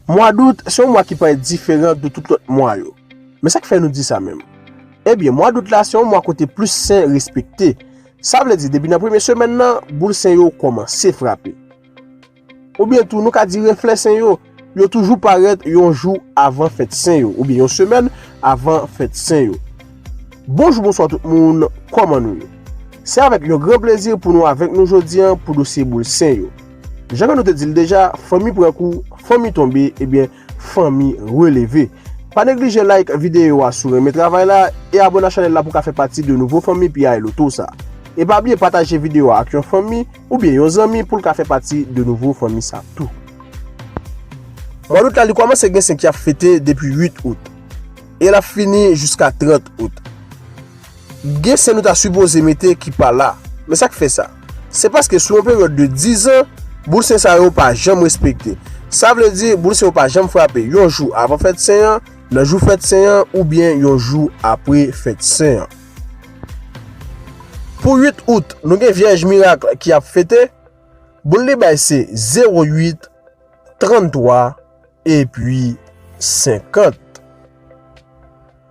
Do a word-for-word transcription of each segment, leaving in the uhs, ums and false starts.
Mwa dout se yon mwa ki parèt diferan de tout lòt mwa yo. Men sa k fè nou di sa menm? Ebyen, mwa dout la se yon mwa kote plis sen respekte. Sa vle di, depi nan premye semèn nan, boul sen yo kòmanse frape. Oubyen tou, nou ka di reflè sen yo, yo toujou parèt yon jou avan fèt sen yo, oubyen yon semèn avan fèt sen yo. Bonjou, bonswa tout moun, kòman nou ye? Se avèk yon gran plezi pou nou avèk nou jodi a pou dosye boul sen yo. Jan ke nou te di l deja, fanmi pran kou, fanmi tonbe, ebyen, fanmi releve. Pa neglije like videyo a si w renmen travay la, e abòne a chanèl la pou w ka fè pati de nouvo fanmi P I Loto sa. E pa bliye pataje videyo a ak yon fanmi oubyen yon zanmi pou l ka fè pati de nouvo fanmi sa tou. Mwa dout la, li kòmanse gen sen ki ap fete depi uit out, e l ap fini jiska trant out. Gen sen nou ta sipoze mete ki pa la. Men sa k fè sa? Se paske sou yon peryòd de diz an, boul sen sa yo pa janm respekte. Sa vle di, boul sen yo pa janm frape yon jou avan fèt sen an, nan jou fèt sen an, oubyen yon jou apre fèt sen an. Pou uit out, nou gen Vyèj Mirak ki ap fete. Boul li bay se zewo uit, tranntwa, epi senkant.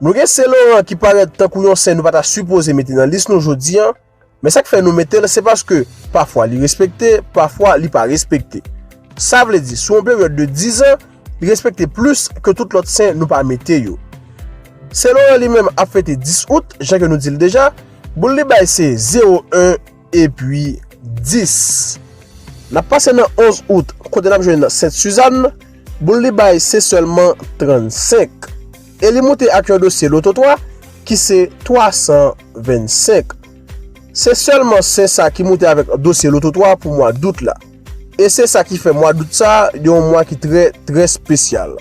Nou gen Sen Loran ki parèt tankou yon sen nou pa ta sipoze mete nan lis nou jodi a, men sa k fè nou mete l, se paske pafwa li respekte, pafwa li pa respekte. Sa vle di, sou yon peryòd de diz an, li respekte plis ke tout lòt sen nou pa mete yo. Sen Loran li menm ap fete dis out, jan ke nou di l deja, boul li bay se zewo en, epi dis. N ap pase nan onz out, kote n ap jwenn Sent Sizàn, boul li bay se sèlman trannsenk. E li moute ak yon dosye loto twa ki se twa san vennsenk. Se sèlman sen sa ki moute avèk dosye loto twa pou mwa dout la. E se sa ki fè mwa dout sa yon mwa ki trè, trè espesyal.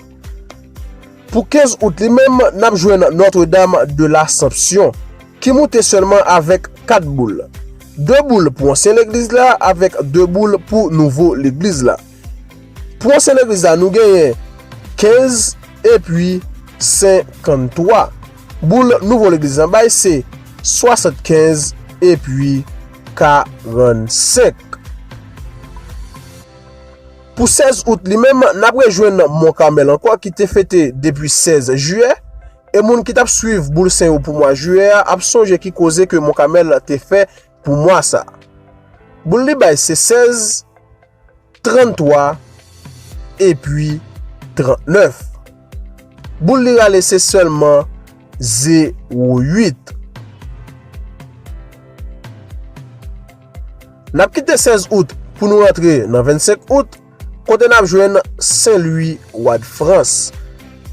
Pou kenz out li menm, n ap jwenn Notre Dame de l'Assomption, ki moute sèlman avèk kat boul. De boul pou ansyen legliz la avèk de boul pou nouvo legliz la. Pou ansyen legliz la, nou genyen kenz epi senkanntwa. Boul nouvo legliz la bay se swasannkenz epi karannsenk. Pou sèz out li menm, n ap rejwenn Mont Carmel ankò ki te fete depi sèz jiyè, e moun ki t ap swiv boul sen yo pou mwa jiyè a ap sonje ki koze ke Mont Carmel te fè pou mwa sa. Boul li bay se sèz, tranntwa, epi trannèf. Boul li rale se sèlman zewo uit. N ap kite sèz out pou nou rantre nan vennsenk out, kote n ap jwenn Sen Lwi, wa d Frans.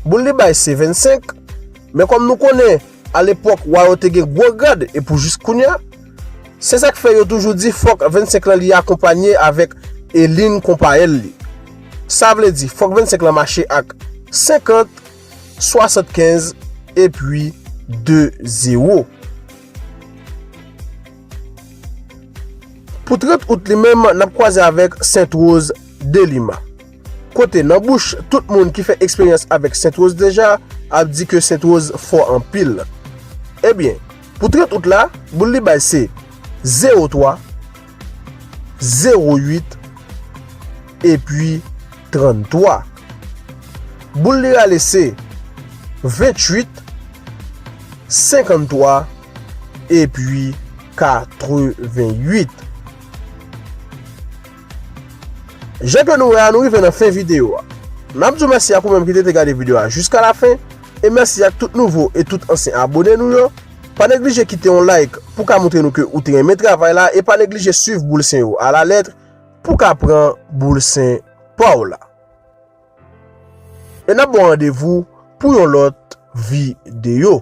Boul li bay se vennsenk, men kòm nou konnen, alepòk, wa yo te gen gwo grad, e pou jis kounye a, se sa k fè yo toujou di fòk vennsenk lan li akonpanye avèk e liy konpayèl li. Sa vle di, fòk vennsenk lan mache ak senkant, swasannkenz, epi de zewo. Pou trant out li menm, n ap kwaze avèk Sent Woz de Lima. Kote nan bouch tout moun ki fè eksperyans avèk Sent Woz deja ap di ke Sent Woz fò anpil. Ebyen, pou trant out la, boul li bay se zewo twa, zewo uit, epi tranntwa. Boul li rale se venntuit, senkanntwa, epi katrevenuit. Jan ke nou wè a, nou rive nan fen videyo a. N ap di w mèsi ak ou menm ki te, te gade videyo a jiska lafen, e mèsi ak tout nouvo e tout ansyen abòne nou yo. Pa neglije kite yon like pou ka montre nou ke ou te renmen travay la, e pa neglije swiv boul sen yo alalèt pou ka pran boul sen pa w la. E n ap ba w randevou pou yon lòt videyo.